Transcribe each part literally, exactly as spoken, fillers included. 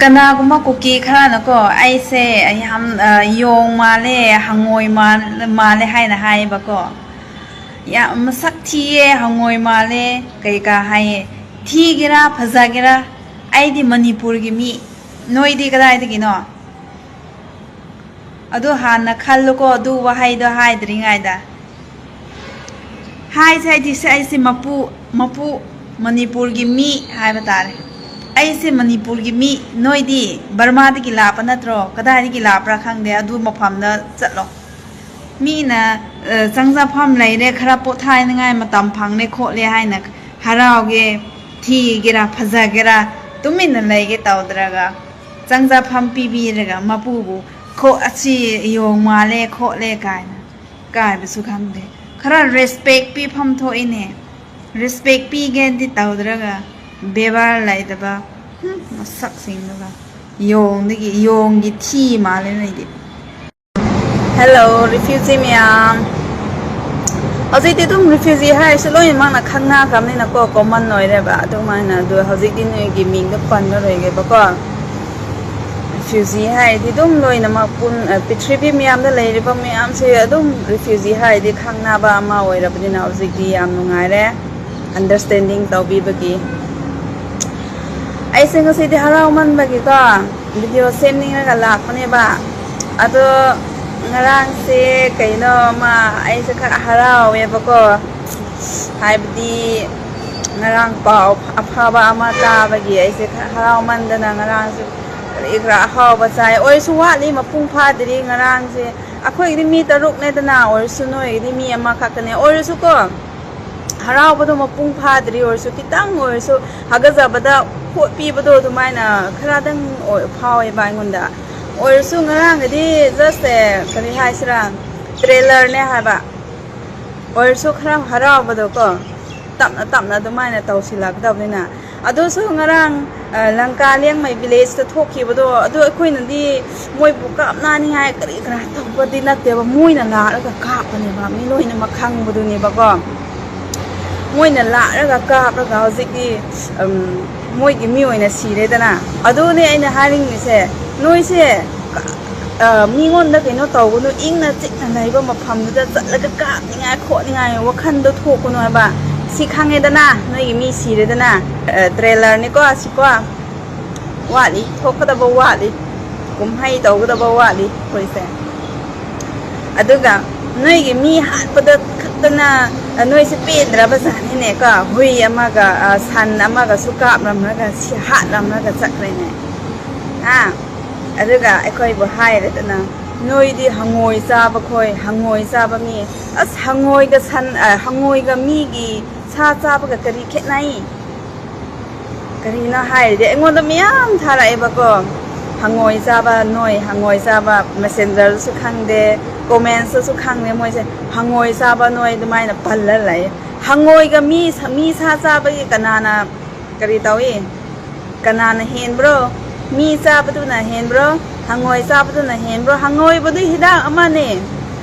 ꯀꯅꯥꯒꯨꯝꯕ ꯀꯨꯀꯤ ꯈꯔꯅꯀꯣ, ꯑꯩꯁꯦ ꯌꯥꯝ, ꯑ, ꯌꯣꯡ ꯃꯥꯜꯂꯦ, ꯍꯪꯉꯣꯏ ꯃꯥꯜ-, ꯃꯥꯜꯂꯦ ꯍꯥꯏꯅ ꯍꯥꯏꯌꯦꯕꯀꯣ꯫ ꯌꯥꯝ ꯃꯁꯛ ꯊꯤꯌꯦ, ꯍꯪꯉꯣꯏ ꯃꯥꯜꯂꯦ, ꯀꯩꯀꯥ ꯍꯥꯏꯌꯦ꯫ ꯊꯤꯒꯦꯔꯥ, ꯐꯖꯒꯦꯔꯥ, ꯑꯩꯗꯤ ꯃꯅꯤꯄꯨꯔꯒꯤ ꯃꯤ, ꯅꯣꯏꯗꯤ ꯀꯗꯥꯏꯗꯒꯤꯅꯣ? ꯑꯗꯨ ꯍꯥꯟꯅ ꯈꯜꯂꯨꯀꯣ, ꯑꯗꯨ ꯋꯥꯍꯩꯗꯣ ꯍꯥꯏꯗ꯭ꯔꯤꯉꯩꯗ꯫ ꯍꯥꯏꯁꯦ ꯍꯥꯏꯗꯤ ꯁꯦ, ꯑꯩꯁꯦ ꯃꯄꯨ, ꯃꯄꯨ, ꯃꯅꯤꯄꯨꯔꯒꯤ ꯃꯤ ꯍꯥꯏꯕ ꯇꯥꯔꯦ꯫ ꯑꯩꯁꯦ ꯃꯅꯤꯄꯨꯔꯒꯤ ꯃꯤ, ꯅꯣꯏꯗꯤ ꯕꯔꯃꯥꯗꯒꯤ ꯂꯥꯛꯄ ꯅꯠꯇ꯭ꯔꯣ? ꯀꯗꯥꯏꯗꯒꯤ ꯂꯥꯛꯄ꯭ꯔꯥ ꯈꯪꯗꯦ, ꯑꯗꯨ ꯃꯐꯝꯗ ꯆꯠꯂꯣ꯫ ꯃꯤꯅ, ꯑ, ꯆꯪꯖꯐꯝ ꯂꯩꯔꯦ, ꯈꯔ ꯄꯣꯊꯥꯅꯤꯡꯉꯥꯏ ꯃꯇꯝ ꯐꯪꯂꯦ ꯈꯣꯠꯂꯦ ꯍꯥꯏꯅ ꯍꯔꯥꯎꯒꯦ, ꯊꯤꯒꯦꯔꯥ, ꯐꯖꯒꯦꯔꯥ, ꯇꯨꯃꯤꯟꯅ ꯂꯩꯒꯦ ꯇꯧꯗ꯭ꯔꯒ, ꯆꯪꯖꯐꯝ ꯄꯤꯕꯤꯔꯒ ꯃꯄꯨꯕꯨ, "ꯈꯣ-, ꯑꯁꯤ ꯌꯣꯡ ꯃꯥꯜꯂꯦ ꯈꯣꯠꯂꯦ" ꯀꯥꯏꯅ ꯀꯥꯏꯕꯁꯨ ꯈꯪꯗꯦ꯫ ꯈꯔ ꯔꯦꯁꯄꯦꯛ ꯄꯤꯐꯝ ꯊꯣꯛꯏꯅꯦ꯫ ꯔꯦꯁꯄꯦꯛ ꯄꯤꯒꯦꯗꯤ ꯇꯧꯗ꯭ꯔꯒ, ꯕꯦꯕꯥꯔ ꯂꯩꯇꯕ, ꯍꯨꯝ, ꯃꯁꯛꯁꯤꯡꯗꯨꯒ꯫ ꯌꯣꯡꯗꯒꯤ, ꯌꯣꯡꯒꯤ ꯊꯤ ꯃꯥꯜꯂꯦ ꯅꯣꯏꯗꯤ꯫ ꯍꯦꯜꯂꯣ, ꯔꯤꯐ꯭ꯌꯨꯖꯤ ꯃꯌꯥꯝ꯫ ꯍꯧꯖꯤꯛꯇꯤ ꯑꯗꯨꯝ ꯔꯤꯐ꯭ꯌꯨꯖꯤ ꯍꯥꯏꯔꯤꯁꯦ ꯂꯣꯏꯅꯃꯛꯅ ꯈꯪꯅꯈ꯭ꯔꯕꯅꯤꯅꯀꯣ, ꯀꯣꯃꯟ ꯑꯣꯏꯔꯦꯕ꯫ ꯑꯗꯨꯃꯥꯏꯅ, ꯑꯗꯣ ꯍꯧꯖꯤꯛꯇꯤ ꯅꯣꯏꯒꯤ ꯃꯤꯡꯗꯣ ꯄꯟꯂꯔꯣꯏꯒꯦꯕꯀꯣ꯫ ꯔꯤꯐ꯭ꯌꯨꯖꯤ ꯍꯥꯏꯔꯗꯤ ꯑꯗꯨꯝ ꯂꯣꯏꯅꯃꯛ ꯄꯨꯟ-, ꯑ, ꯄ꯭ꯔꯤꯊꯤꯕꯤ ꯃꯌꯥꯝꯗ ꯂꯩꯔꯤꯕ ꯃꯌꯥꯝꯁꯦ ꯑꯗꯨꯝ ꯔꯤꯐ꯭ꯌꯨꯖꯤ ꯍꯥꯏꯔꯗꯤ ꯈꯪꯅꯕ ꯑꯃ ꯑꯣꯏꯔꯕꯅꯤꯅ ꯍꯧꯖꯤꯛꯇꯤ ꯌꯥꯝ ꯅꯨꯡꯉꯥꯏꯔꯦ꯫ ꯑꯟꯗꯔꯁ꯭ꯇꯦꯟꯗꯤꯡ ꯇꯧꯕꯤꯕꯒꯤ꯫ ꯑꯩꯁꯦ ꯉꯁꯤꯗꯤ ꯍꯔꯥꯎꯃꯟꯕꯒꯤꯀꯣ, ꯚꯤꯗꯤꯑꯣ ꯁꯦꯝꯅꯤꯡꯉꯒ ꯂꯥꯛꯄꯅꯦꯕ꯫ ꯑꯗꯣ ꯉꯔꯥꯡꯁꯦ ꯀꯩꯅꯣ ꯑꯃ ꯑꯩꯁꯦ ꯈꯔ ꯍꯔꯥꯎꯋꯦꯕꯀꯣ꯫ ꯍꯥꯏꯕꯗꯤ ꯉꯔꯥꯡ ꯄꯥꯎ ꯑꯐꯕ ꯑꯃ ꯇꯥꯕꯒꯤ ꯑꯩꯁꯦ ꯈꯔ ꯍꯔꯥꯎꯃꯟꯗꯅ ꯉꯔꯥꯡꯁꯨ ꯀꯔꯤ ꯀꯔꯥ ꯑꯍꯥꯎꯕ ꯆꯥꯏ꯫ ꯑꯣꯏꯔꯁꯨ ꯋꯥꯠꯂꯤ, ꯃꯄꯨꯡ ꯐꯥꯗ꯭ꯔꯤ ꯉꯔꯥꯡꯁꯦ꯫ ꯑꯩꯈꯣꯏꯒꯤꯗꯤ ꯃꯤ ꯇꯔꯨꯛꯅꯦꯗꯅ, ꯑꯣꯏꯔꯁꯨ ꯅꯣꯏꯒꯤꯗꯤ ꯃꯤ ꯑꯃꯈꯛꯇꯅꯦ꯫ ꯑꯣꯏꯔꯁꯨꯀꯣ, ꯍꯔꯥꯎꯕꯗꯣ ꯃꯄꯨꯡ ꯐꯥꯗ꯭ꯔꯤ ꯑꯣꯏꯔꯁꯨ ꯈꯤꯇꯪ ꯑꯣꯏꯔꯁꯨ ꯍꯥꯒꯠꯆꯕꯗ ꯈꯣꯠꯄꯤꯕꯗꯣ ꯑꯗꯨꯃꯥꯏꯅ ꯈꯔꯗꯪ ꯑꯣꯏ-, ꯐꯥꯎꯋꯦꯕ ꯑꯩꯉꯣꯟꯗ꯫ ꯑꯣꯏꯔꯁꯨ ꯉꯔꯥꯡꯒꯤꯗꯤ just, ꯑꯦ, ꯀꯔꯤ ꯍꯥꯏꯁꯤꯔꯥ, ꯇ꯭ꯔꯦꯂꯔꯅꯦ ꯍꯥꯏꯕ꯫ ꯑꯣꯏꯔꯁꯨ ꯈꯔ ꯍꯔꯥꯎꯕꯗꯣꯀꯣ, ꯇꯞꯅ ꯇꯞꯅ ꯑꯗꯨꯃꯥꯏꯅ ꯇꯧꯁꯤꯜꯂꯛꯀꯗꯕꯅꯤꯅ꯫ ꯑꯗꯨꯁꯨ ꯉꯔꯥꯡ, ꯑ, ꯂꯪꯀꯥ ꯂꯤꯌꯥꯡꯃꯩ ꯚꯤꯂꯦꯖꯇ ꯊꯣꯛꯈꯤꯕꯗꯣ, ꯑꯗꯨ ꯑꯩꯈꯣꯏꯅꯗꯤ ꯃꯣꯏꯕꯨ ꯀꯥꯞꯅꯅꯤꯡꯉꯥꯏ ꯀꯔꯤ ꯀꯔꯥ ꯇꯧꯕꯗꯤ ꯅꯠꯇꯦꯕ, ꯃꯣꯏꯅ ꯂꯥꯛꯂꯒ ꯀꯥꯞꯄꯅꯦꯕ, ꯃꯤ ꯂꯣꯏꯅꯃꯛ ꯈꯪꯕꯗꯨꯅꯦꯕꯀꯣ꯫ ꯃꯣꯏꯅ ꯂꯥꯛꯂꯒ ꯀꯥꯞꯂꯒ ꯍꯧꯖꯤꯛꯇꯤ, ꯎꯝ, ꯃꯣꯏꯒꯤ ꯃꯤ ꯑꯣꯏꯅ ꯁꯤꯔꯦꯗꯅ꯫ ꯑꯗꯨꯅꯦ ꯑꯩꯅ ꯍꯥꯏꯅꯤꯡꯉꯤꯁꯦ, ꯅꯣꯏꯁꯦ, ꯑ, ꯃꯤꯉꯣꯟꯗ ꯀꯩꯅꯣ ꯇꯧꯒꯅꯨ, ꯏꯪꯅ ꯆꯤꯛꯅ ꯂꯩꯕ ꯃꯐꯝꯗꯨꯗ ꯆꯠꯂꯒ ꯀꯥꯞꯅꯤꯡꯉꯥꯏ ꯈꯣꯠꯅꯤꯡꯉꯥꯏ ꯋꯥꯈꯟꯗꯣ ꯊꯣꯛꯀꯅꯨ ꯍꯥꯏꯕ꯫ ꯁꯤ ꯈꯪꯉꯦꯗꯅ, ꯅꯣꯏꯒꯤ ꯃꯤ ꯁꯤꯔꯦꯗꯅ꯫ ꯑ, trailer ꯅꯤꯀꯣ, ꯁꯤꯀꯣ꯫ ꯋꯥꯠꯂꯤ, ꯊꯣꯛꯀꯗꯕ ꯋꯥꯠꯂꯤ, ꯀꯨꯝꯍꯩ ꯇꯧꯒꯗꯕ ꯋꯥꯠꯂꯤ ꯑꯩꯈꯣꯏꯁꯦ꯫ ꯑꯗꯨꯒ ꯅꯣꯏꯒꯤ ꯃꯤ ꯍꯥꯠꯄꯗ ꯈꯛꯇꯅ, ꯑ, ꯅꯣꯏꯁꯦ ꯄꯦꯟꯗ꯭ꯔꯕ ꯖꯥꯠꯅꯤꯅꯦꯀꯣ꯫ ꯍꯨꯏ ꯑꯃꯒ, ꯑ, ꯁꯟ ꯑꯃꯒꯁꯨ ꯀꯥꯞꯂꯝꯂꯒ ꯁꯤ ꯍꯥꯠꯂꯝꯂꯒ ꯆꯠꯈ꯭ꯔꯦꯅꯦ꯫ ꯑꯥ, ꯑꯗꯨꯒ ꯑꯩꯈꯣꯏꯕꯨ ꯍꯥꯏꯔꯗꯅ, "ꯅꯣꯏꯗꯤ ꯍꯪꯉꯣꯏ ꯆꯥꯕ ꯈꯣꯏ, ꯍꯪꯉꯣꯏ ꯆꯥꯕ ꯃꯤ"꯫ ꯑꯁ, ꯍꯪꯉꯣꯏꯒ ꯁꯟ, ꯑ, ꯍꯪꯉꯣꯏꯒ ꯃꯤꯒꯤ ꯁꯥ ꯆꯥꯕꯒ ꯀꯔꯤ ꯈꯦꯠꯅꯩ? ꯀꯔꯤꯅꯣ ꯍꯥꯏꯔꯗꯤ ꯑꯩꯉꯣꯟꯗ ꯃꯌꯥꯝ ꯊꯥꯔꯛꯑꯦꯕꯀꯣ꯫ ꯍꯪꯉꯣꯏ ꯆꯥꯕ ꯅꯣꯏ, ꯍꯪꯉꯣꯏ ꯆꯥꯕ꯫ Messenger ꯗꯁꯨ ꯈꯪꯗꯦ, comments ꯇꯁꯨ ꯈꯪꯗꯦ, ꯃꯣꯏꯁꯦ ꯍꯪꯉꯣꯏ ꯆꯥꯕ ꯅꯣꯏ ꯑꯗꯨꯃꯥꯏꯅ ꯄꯜꯂ ꯂꯩ꯫ ꯍꯪꯉꯣꯏꯒ ꯃꯤ ꯁ-, ꯃꯤ ꯁꯥ ꯆꯥꯕꯒꯤ ꯀꯅꯥꯅ ꯀꯔꯤ ꯇꯧꯏ? ꯀꯅꯥꯅ ꯍꯦꯟꯕ꯭ꯔꯣ? ꯃꯤ ꯆꯥꯕꯗꯨꯅ ꯍꯦꯟꯕ꯭ꯔꯣ? ꯍꯪꯉꯣꯏ ꯆꯥꯕꯗꯨꯅ ꯍꯦꯟꯕ꯭ꯔꯣ? ꯍꯪꯉꯣꯏꯕꯨꯗꯤ ꯍꯤꯗꯥꯛ ꯑꯃꯅꯦ꯫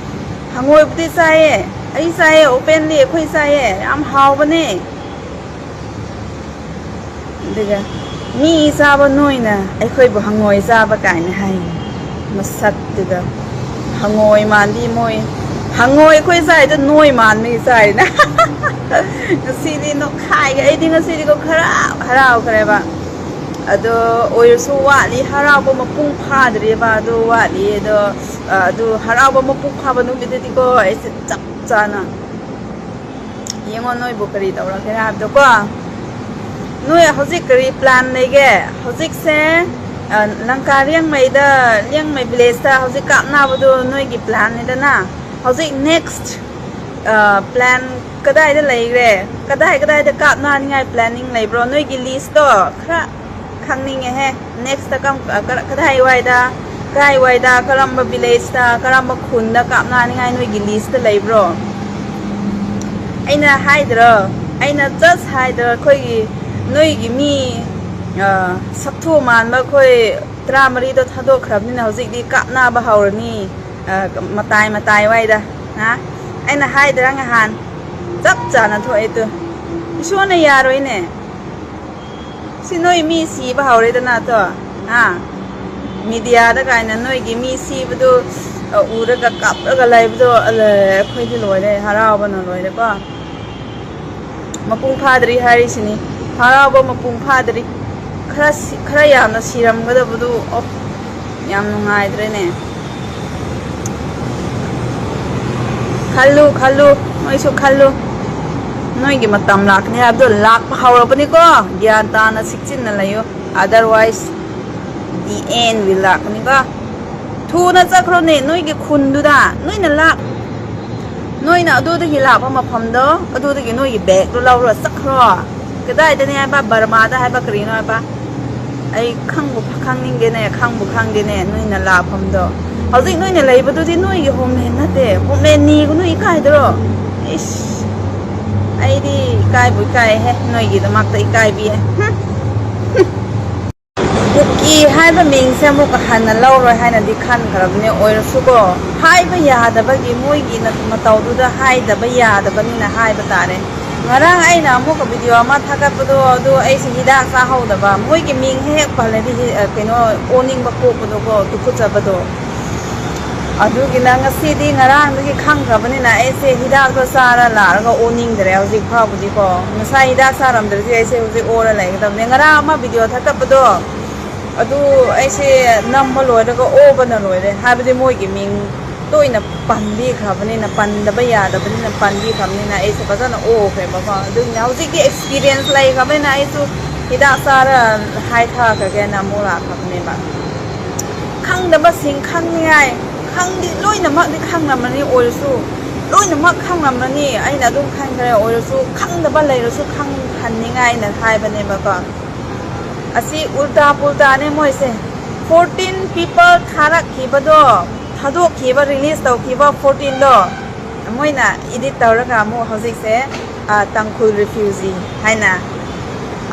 ꯍꯪꯉꯣꯏꯕꯨꯗꯤ ꯆꯥꯏꯌꯦ꯫ ꯑꯩ ꯆꯥꯏꯌꯦ, openly ꯑꯩꯈꯣꯏ ꯆꯥꯏꯌꯦ꯫ ꯌꯥꯝ ꯍꯥꯎꯕꯅꯦ꯫ ꯑꯗꯨꯒ ꯃꯤ ꯆꯥꯕ ꯅꯣꯏꯅ ꯑꯩꯈꯣꯏꯕꯨ ꯍꯪꯉꯣꯏ ꯆꯥꯕ ꯀꯥꯏꯅ ꯍꯥꯏ꯫ ꯃꯁꯛꯇꯨꯒ꯫ ꯍꯪꯉꯣꯏ ꯃꯥꯟꯕꯤ ꯃꯣꯏ꯫ ꯍꯪꯉꯣꯏ ꯑꯩꯈꯣꯏ ꯆꯥꯏꯗꯣ ꯅꯣꯏ ꯃꯥꯟꯕꯒꯤ ꯆꯥꯏꯅ꯫ ꯉꯁꯤꯗꯤ ꯅꯣꯛꯈꯥꯏꯒꯦ꯫ ꯑꯩꯗꯤ ꯉꯁꯤꯗꯤꯀꯣ ꯈꯔ ꯍꯔꯥꯎꯈ꯭ꯔꯦꯕ꯫ ꯑꯗꯣ ꯑꯣꯏꯔꯁꯨ ꯋꯥꯠꯂꯤ, ꯍꯔꯥꯎꯕ ꯃꯄꯨꯡ ꯐꯥꯗ꯭ꯔꯤꯕ꯫ ꯑꯗꯣ ꯋꯥꯠꯂꯤ꯫ ꯑꯗꯣ, ꯑ, ꯑꯗꯨ ꯍꯔꯥꯎꯕ ꯃꯄꯨꯡ ꯐꯥꯕ ꯅꯨꯃꯤꯠꯇꯨꯗꯤꯀꯣ ꯑꯩꯁꯦ ꯆꯞ ꯆꯥꯅ ꯌꯦꯡꯉꯣ ꯅꯣꯏꯕꯨ ꯀꯔꯤ ꯇꯧꯔꯛꯀꯦꯔꯥ ꯍꯥꯏꯕꯗꯣꯀꯣ꯫ ꯅꯣꯏ ꯍꯧꯖꯤꯛ ꯀꯔꯤ plan ꯂꯩꯒꯦ? ꯍꯧꯖꯤꯛꯁꯦ, ꯑ, ꯂꯪꯀꯥ ꯂꯤꯌꯥꯡꯃꯩꯗ, ꯂꯤꯌꯥꯡꯃꯩ village ꯇ ꯍꯧꯖꯤꯛ ꯀꯥꯞꯅꯕꯗꯣ ꯅꯣꯏꯒꯤ plan ꯅꯤꯗꯅ꯫ ꯍꯧꯖꯤꯛ next, ꯑ, plan ꯀꯗꯥꯏꯗ ꯂꯩꯈ꯭ꯔꯦ? ꯀꯗꯥꯏ ꯀꯗꯥꯏꯗ ꯀꯥꯞꯅꯅꯤꯡꯉꯥꯏ planning ꯂꯩꯕ꯭ꯔꯣ? ꯅꯣꯏꯒꯤ list ꯇꯣ ꯈꯔ ꯈꯪꯅꯤꯡꯉꯦꯍꯦ꯫ Next ꯀꯝ-, ꯀ-, ꯀꯗꯥꯏꯋꯥꯏꯗ, ꯀꯗꯥꯏꯋꯥꯏꯗ, ꯀꯔꯝꯕ village ꯇ, ꯀꯔꯝꯕ ꯈꯨꯟꯗ ꯀꯥꯞꯅꯅꯤꯡꯉꯥꯏ ꯅꯣꯏꯒꯤ list ꯇ ꯂꯩꯕ꯭ꯔꯣ? ꯑꯩꯅ ꯍꯥꯏꯗ꯭ꯔꯣ? ꯑꯩꯅ just ꯍꯥꯏꯗ꯭ꯔꯣ? ꯑꯩꯈꯣꯏꯒꯤ, ꯅꯣꯏꯒꯤ ꯃꯤ, ꯑ, ꯁꯛꯊꯨ ꯃꯥꯟꯕ ꯑꯩꯈꯣꯏ ꯇꯔꯥꯃꯔꯤꯗꯣ ꯊꯥꯗꯣꯛꯈ꯭ꯔꯕꯅꯤꯅ ꯍꯧꯖꯤꯛꯇꯤ ꯀꯥꯞꯅꯕ ꯍꯧꯔꯅꯤ, ꯑ, ꯃꯇꯥꯏ ꯃꯇꯥꯏ ꯋꯥꯏꯗ꯫ ꯍꯥ? ꯑꯩꯅ ꯍꯥꯏꯗ꯭ꯔꯥ ꯉꯍꯥꯟ? ꯆꯞ ꯆꯥꯅ ꯊꯣꯛꯑꯦ ꯇꯨ꯫ ꯏꯁꯣꯔꯅ ꯌꯥꯔꯣꯏꯅꯦ꯫ ꯁꯤ ꯅꯣꯏ ꯃꯤ ꯁꯤꯕ ꯍꯧꯔꯦꯗꯅ ꯇꯣ, ꯍꯥ? ꯃꯤꯗꯤꯌꯥꯗ ꯀꯥꯏꯅ ꯅꯣꯏꯒꯤ ꯃꯤ ꯁꯤꯕꯗꯨ, ꯑ, ꯎꯔꯒ ꯀꯞꯂꯒ ꯂꯩꯕꯗꯣ, ꯑꯂꯦ, ꯑꯩꯈꯣꯏꯗꯤ ꯂꯣꯏꯔꯦ, ꯍꯔꯥꯎꯕꯅ ꯂꯣꯏꯔꯦꯀꯣ꯫ ꯃꯄꯨꯡ ꯐꯥꯗ꯭ꯔꯤ ꯍꯥꯏꯔꯤꯁꯤꯅꯤ, ꯍꯔꯥꯎꯕ ꯃꯄꯨꯡ ꯐꯥꯗ꯭ꯔꯤ꯫ ꯈꯔ ꯁꯤ-, ꯈꯔ ꯌꯥꯝꯅ ꯁꯤꯔꯝꯒꯗꯕꯗꯨ, ꯑꯣ, ꯌꯥꯝ ꯅꯨꯡꯉꯥꯏꯗ꯭ꯔꯦꯅꯦ꯫ ꯈꯜꯂꯨ, ꯈꯜꯂꯨ, ꯅꯣꯏꯁꯨ ꯈꯜꯂꯨ꯫ ꯅꯣꯏꯒꯤ ꯃꯇꯝ ꯂꯥꯛꯀꯅꯤ ꯍꯥꯏꯕꯗꯣ ꯂꯥꯛꯄ ꯍꯧꯔꯕꯅꯤꯀꯣ꯫ ꯒ꯭ꯌꯥꯟ ꯇꯥꯅ ꯁꯤꯛꯆꯤꯟꯅ ꯂꯩꯌꯨ꯫ Otherwise, the end will ꯂꯥꯛꯀꯅꯤꯀꯣ꯫ ꯊꯨꯅ ꯆꯠꯈ꯭ꯔꯣꯅꯦ ꯅꯣꯏꯒꯤ ꯈꯨꯟꯗꯨꯗ꯫ ꯅꯣꯏꯅ ꯂꯥꯛ-, ꯅꯣꯏꯅ ꯑꯗꯨꯗꯒꯤ ꯂꯥꯛꯄ ꯃꯐꯝꯗꯣ, ꯑꯗꯨꯗꯒꯤ ꯅꯣꯏꯒꯤ ꯕꯦꯒꯇꯣ ꯂꯧꯔ ꯆꯠꯈ꯭ꯔꯣ꯫ ꯀꯗꯥꯏꯗꯅꯦ ꯍꯥꯏꯕ? ꯕꯔꯃꯥꯗ ꯍꯥꯏꯕ ꯀꯔꯤꯅꯣ ꯍꯥꯏꯕ? ꯑꯩ ꯈꯪꯕꯨ ꯈꯪꯅꯤꯡꯗꯦꯅꯦ, ꯈꯪꯕꯨ ꯈꯪꯗꯦꯅꯦ ꯅꯣꯏꯅ ꯂꯥꯛꯐꯝꯗꯣ꯫ ꯍꯧꯖꯤꯛ ꯅꯣꯏꯅ ꯂꯩꯕꯗꯨꯗꯤ ꯅꯣꯏꯒꯤ ꯍꯣꯝꯂꯦꯟ ꯅꯠꯇꯦ꯫ ꯍꯣꯝꯂꯦꯟ ꯅꯤꯒꯅꯨ, ꯏꯀꯥꯏꯗ꯭ꯔꯣ? ꯏꯁ, ꯑꯩꯗꯤ ꯏꯀꯥꯏꯕꯨ ꯏꯀꯥꯏꯍꯦ, ꯅꯣꯏꯒꯤꯗꯃꯛꯇ ꯏꯀꯥꯏꯕꯤꯌꯦ꯫ ꯍꯨꯝ꯫ ꯀꯨꯀꯤ ꯍꯥꯏꯕ ꯃꯤꯡꯁꯦ ꯑꯃꯨꯛꯀ ꯍꯟꯅ ꯂꯧꯔꯣꯏ ꯍꯥꯏꯅꯗꯤ ꯈꯟꯈ꯭ꯔꯕꯅꯦ꯫ ꯑꯣꯏꯔꯁꯨꯀꯣ, ꯍꯥꯏꯕ ꯌꯥꯗꯕꯒꯤ, ꯃꯣꯏꯒꯤ ꯅ-, ꯃꯇꯧꯗꯨꯗ ꯍꯥꯏꯗꯕ ꯌꯥꯗꯕꯅꯤꯅ ꯍꯥꯏꯕ ꯇꯥꯔꯦ꯫ ꯉꯔꯥꯡ ꯑꯩꯅ ꯑꯃꯨꯛꯀ ꯚꯤꯗꯤꯑꯣ ꯑꯃ ꯊꯥꯒꯠꯄꯗꯣ, ꯑꯗꯨ ꯑꯩꯁꯦ ꯍꯤꯗꯥꯛ ꯆꯥꯍꯧꯗꯕ꯫ ꯃꯣꯏꯒꯤ ꯃꯤꯡ ꯍꯦꯛ ꯄꯜꯂꯗꯤ ꯍꯤ-, ꯑ, ꯀꯩꯅꯣ, ꯑꯣꯅꯤꯡꯕ ꯄꯣꯛꯄꯗꯣꯀꯣ, ꯇꯨꯀꯨꯠꯆꯕꯗꯣ꯫ ꯑꯗꯨꯒꯤꯅ ꯉꯁꯤꯗꯤ ꯉꯔꯥꯡꯗꯒꯤ ꯈꯪꯈ꯭ꯔꯕꯅꯤꯅ ꯑꯩꯁꯦ ꯍꯤꯗꯥꯛꯇꯣ ꯆꯥꯔ ꯂꯥꯛꯑꯒ ꯑꯣꯅꯤꯡꯗ꯭ꯔꯦ ꯍꯧꯖꯤꯛ ꯐꯥꯎꯕꯗꯤꯀꯣ꯫ ꯉꯁꯥꯏ ꯍꯤꯗꯥꯛ ꯆꯥꯔꯝꯗ꯭ꯔꯗꯤ ꯑꯩꯁꯦ ꯍꯧꯖꯤꯛ ꯑꯣꯔ ꯂꯩꯒꯗꯕꯅꯦ꯫ ꯉꯔꯥꯡ ꯑꯃ ꯚꯤꯗꯤꯑꯣ ꯊꯥꯒꯠꯄꯗꯣ, ꯑꯗꯨ ꯑꯩꯁꯦ ꯅꯝꯕ ꯂꯣꯏꯔꯒ ꯑꯣꯕꯅ ꯂꯣꯏꯔꯦ꯫ ꯍꯥꯏꯕꯗꯤ ꯃꯣꯏꯒꯤ ꯃꯤꯡ ꯇꯣꯏꯅ ꯄꯟꯕꯤꯈ꯭ꯔꯕꯅꯤꯅ, ꯄꯟꯗꯕ ꯌꯥꯗꯕꯅꯤꯅ ꯄꯟꯕꯤꯈ꯭ꯔꯕꯅꯤꯅ ꯑꯩꯁꯦ ꯐꯖꯅ ꯑꯣꯈ꯭ꯔꯦꯕꯀꯣ꯫ ꯑꯗꯨꯒꯤꯅ ꯍꯧꯖꯤꯛꯇꯤ ꯑꯦꯛꯁꯄꯤꯔꯤꯌꯦꯟꯁ ꯂꯩꯈ꯭ꯔꯕꯅꯤꯅ ꯑꯩꯁꯨ ꯍꯤꯗꯥꯛ ꯆꯥꯔ ꯍꯥꯏꯊꯈ꯭ꯔꯒꯦꯅ ꯑꯃꯨꯛ ꯂꯥꯛꯈ꯭ꯔꯕꯅꯦꯕ꯫ ꯈꯪꯗꯕꯁꯤꯡ ꯈꯪꯅꯤꯡꯉꯥꯏ, ꯈꯪꯗꯤ ꯂꯣꯏꯅꯃꯛꯇꯤ ꯈꯪꯂꯝꯃꯅꯤ, ꯑꯣꯏꯔꯁꯨ ꯂꯣꯏꯅꯃꯛ ꯈꯪꯂꯝꯃꯅꯤ ꯑꯩꯅ ꯑꯗꯨꯝ ꯈꯟꯈ꯭ꯔꯦ, ꯑꯣꯏꯔꯁꯨ ꯈꯪꯗꯕ ꯂꯩꯔꯁꯨ ꯈꯪꯍꯟꯅꯤꯡꯉꯥꯏꯅ ꯍꯥꯏꯕꯅꯦꯕꯀꯣ꯫ ꯑꯁꯤ ꯎꯜꯇꯥ ꯄꯨꯜꯇꯥꯅꯦ ꯃꯣꯏꯁꯦ꯫ ꯐꯣꯔꯇꯤꯟ ꯄꯤꯄꯜ ꯊꯥꯔꯛꯈꯤꯕꯗꯣ, ꯊꯥꯗꯣꯛꯈꯤꯕ, ꯔꯤꯂꯤꯁ ꯇꯧꯈꯤꯕ ꯐꯣꯔꯇꯤꯟꯗꯣ, ꯃꯣꯏꯅ ꯏꯗꯤꯠ ꯇꯧꯔꯒ ꯑꯃꯨꯛ ꯍꯧꯖꯤꯛꯁꯦ, ꯑ, ꯇꯥꯡꯈꯨꯜ ꯔꯤꯐ꯭ꯌꯨꯖꯤ ꯍꯥꯏꯅ꯫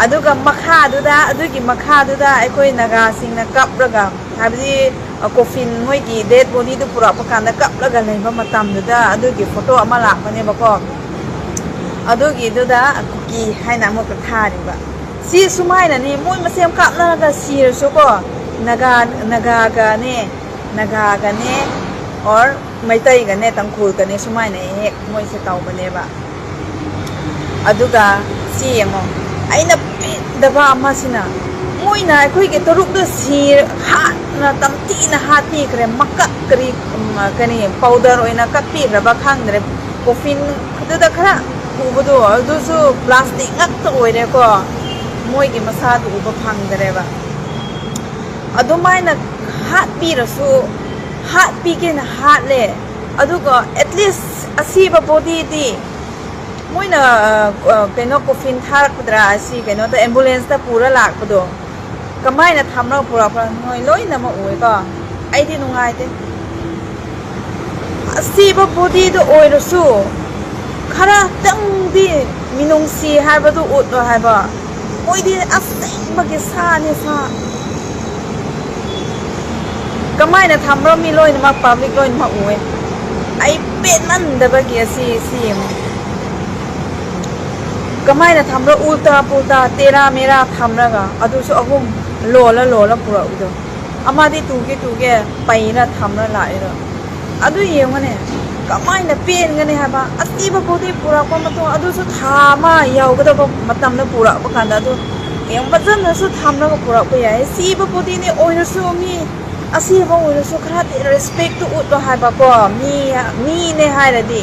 ꯑꯗꯨꯒ ꯃꯈꯥꯗꯨꯗ, ꯑꯗꯨꯒꯤ ꯃꯈꯥꯗꯨꯗ ꯑꯩꯈꯣꯏ ꯅꯥꯒꯥꯁꯤꯡꯅ ꯀꯞꯔꯒ, ꯍꯥꯏꯕꯗꯤ, ꯑ, ꯀꯣꯐꯤꯟ, ꯃꯣꯏꯒꯤ ꯗꯦꯗ ꯕꯣꯗꯤꯗꯨ ꯄꯨꯔꯛꯄ ꯀꯥꯟꯗ ꯀꯞꯂꯒ ꯂꯩꯕ ꯃꯇꯝꯗꯨꯗ ꯑꯗꯨꯒꯤ ꯐꯣꯇꯣ ꯑꯃ ꯂꯥꯛꯄꯅꯦꯕꯀꯣ꯫ ꯑꯗꯨꯒꯤꯗꯨꯗ ꯀꯨꯀꯤ ꯍꯥꯏꯅ ꯑꯃꯨꯛꯀ ꯊꯥꯔꯤꯕ꯫ ꯁꯤ ꯁꯨꯃꯥꯏꯅꯅꯦ, ꯃꯣꯏ ꯃꯁꯦꯟ ꯀꯥꯞꯅꯔꯒ ꯁꯤꯔꯁꯨꯀꯣ, ꯅꯥꯒꯥ, ꯅꯥꯒꯥꯒꯅꯦ, ꯅꯥꯒꯥꯒꯅꯦ, or ꯃꯩꯇꯩꯒꯅꯦ, ꯇꯥꯡꯈꯨꯜꯒꯅꯦ, ꯁꯨꯃꯥꯏꯅ ꯍꯦꯛ ꯃꯣꯏꯁꯦ ꯇꯧꯕꯅꯦꯕ꯫ ꯑꯗꯨꯒ ꯁꯤ ꯌꯦꯡꯉꯣ, ꯑꯩꯅ ꯄꯦꯟꯗꯕ ꯑꯃꯁꯤꯅ, ꯃꯣꯏꯅ ꯑꯩꯈꯣꯏꯒꯤ ꯇꯔꯨꯛꯇꯣ ꯁꯤ ꯍꯥꯠꯅ, ꯇꯝꯊꯤꯅ ꯍꯥꯠꯄꯤꯈ꯭ꯔꯦ, ꯃꯀꯛ ꯀꯔꯤ, ꯎꯝ, ꯀꯔꯤ powder ꯑꯣꯏꯅ ꯀꯛꯄꯤꯈ꯭ꯔꯕ ꯈꯪꯗ꯭ꯔꯦ꯫ Coffin ꯑꯗꯨꯗ ꯈꯔ ꯎꯕꯗꯣ, ꯑꯗꯨꯁꯨ plastic ꯉꯥꯛꯇ ꯑꯣꯏꯔꯦꯀꯣ꯫ ꯃꯣꯏꯒꯤ ꯃꯁꯥꯗꯨ ꯎꯕ ꯐꯪꯗ꯭ꯔꯦꯕ꯫ ꯑꯗꯨꯃꯥꯏꯅ ꯍꯥꯠꯄꯤꯔꯁꯨ, ꯍꯥꯠꯄꯤꯒꯦꯅ ꯍꯥꯠꯂꯦ, ꯑꯗꯨꯒ at least ꯑꯁꯤꯕ bodyꯗꯤ ꯃꯣꯏꯅ, ꯑ, ꯑ, ꯀꯩꯅꯣ, coffin ꯊꯥꯔꯛꯄꯗ꯭ꯔꯥ, ꯑꯁꯤ ꯀꯩꯅꯣꯗ, ambulanceꯇ ꯄꯨꯔ ꯂꯥꯛꯄꯗꯣ, ꯀꯃꯥꯏꯅ ꯊꯝꯂꯒ ꯄꯨꯔꯛꯄ꯭ꯔꯥ? ꯅꯣꯏ ꯂꯣꯏꯅꯃꯛ ꯎꯑꯦꯀꯣ꯫ ꯑꯩꯗꯤ ꯅꯨꯡꯉꯥꯏꯇꯦ꯫ ꯑꯁꯤꯕ bodyꯗ ꯑꯣꯏꯔꯁꯨ ꯈꯔꯇꯪꯗꯤ ꯃꯤꯅꯨꯡꯁꯤ ꯍꯥꯏꯕꯗꯨ ꯎꯠꯂꯣ ꯍꯥꯏꯕ꯫ ꯃꯣꯏꯗꯤ ꯑꯁꯦꯡꯕꯒꯤ ꯁꯥꯅꯤ, ꯁꯥ꯫ ꯀꯃꯥꯏꯅ ꯊꯝꯕ꯭ꯔꯣ? ꯃꯤ ꯂꯣꯏꯅꯃꯛ, public ꯂꯣꯏꯅꯃꯛ ꯎꯑꯦ꯫ ꯑꯩ ꯄꯦꯟꯃꯟꯗꯕꯒꯤ ꯑꯁꯤ, ꯁꯤ ꯌꯦꯡꯉꯨ꯫ ꯀꯃꯥꯏꯅ ꯊꯝꯕ꯭ꯔꯣ? ꯎꯜꯇꯥ ꯄꯨꯜꯇꯥ, ꯇꯦꯔꯥ ꯃꯦꯔꯥ ꯊꯝꯔꯒ, ꯑꯗꯨꯁꯨ ꯑꯍꯨꯝ ꯂꯣꯜꯂ ꯂꯣꯜꯂ ꯄꯨꯔꯛꯏꯗꯣ꯫ ꯑꯃꯗꯤ ꯇꯨꯒꯦ ꯇꯨꯒꯦ ꯄꯩꯔ ꯊꯝꯔ ꯂꯥꯛꯏꯗꯣ꯫ ꯑꯗꯨ ꯌꯦꯡꯉꯨꯅꯦ, ꯀꯃꯥꯏꯅ ꯄꯦꯟꯒꯅꯤ ꯍꯥꯏꯕ? ꯑꯁꯤꯕ body ꯄꯨꯔꯛꯄ ꯃꯇꯨꯡ, ꯑꯗꯨꯁꯨ ꯊꯥ ꯑꯃ ꯌꯧꯒꯗꯕ ꯃꯇꯝꯗ ꯄꯨꯔꯛꯄ ꯀꯥꯟꯗ, ꯑꯗꯨ ꯌꯥꯝ ꯐꯖꯅꯁꯨ ꯊꯝꯂꯒ ꯄꯨꯔꯛꯄ ꯌꯥꯏ꯫ ꯁꯤꯕ bodyꯅꯦ ꯑꯣꯏꯔꯁꯨ, ꯃꯤ ꯑꯁꯤꯕ ꯑꯣꯏꯔꯁꯨ ꯈꯔꯗꯤ respectꯇꯨ ꯎꯠꯂꯣ ꯍꯥꯏꯕꯀꯣ, ꯃꯤ, ꯃꯤꯅꯦ ꯍꯥꯏꯔꯗꯤ꯫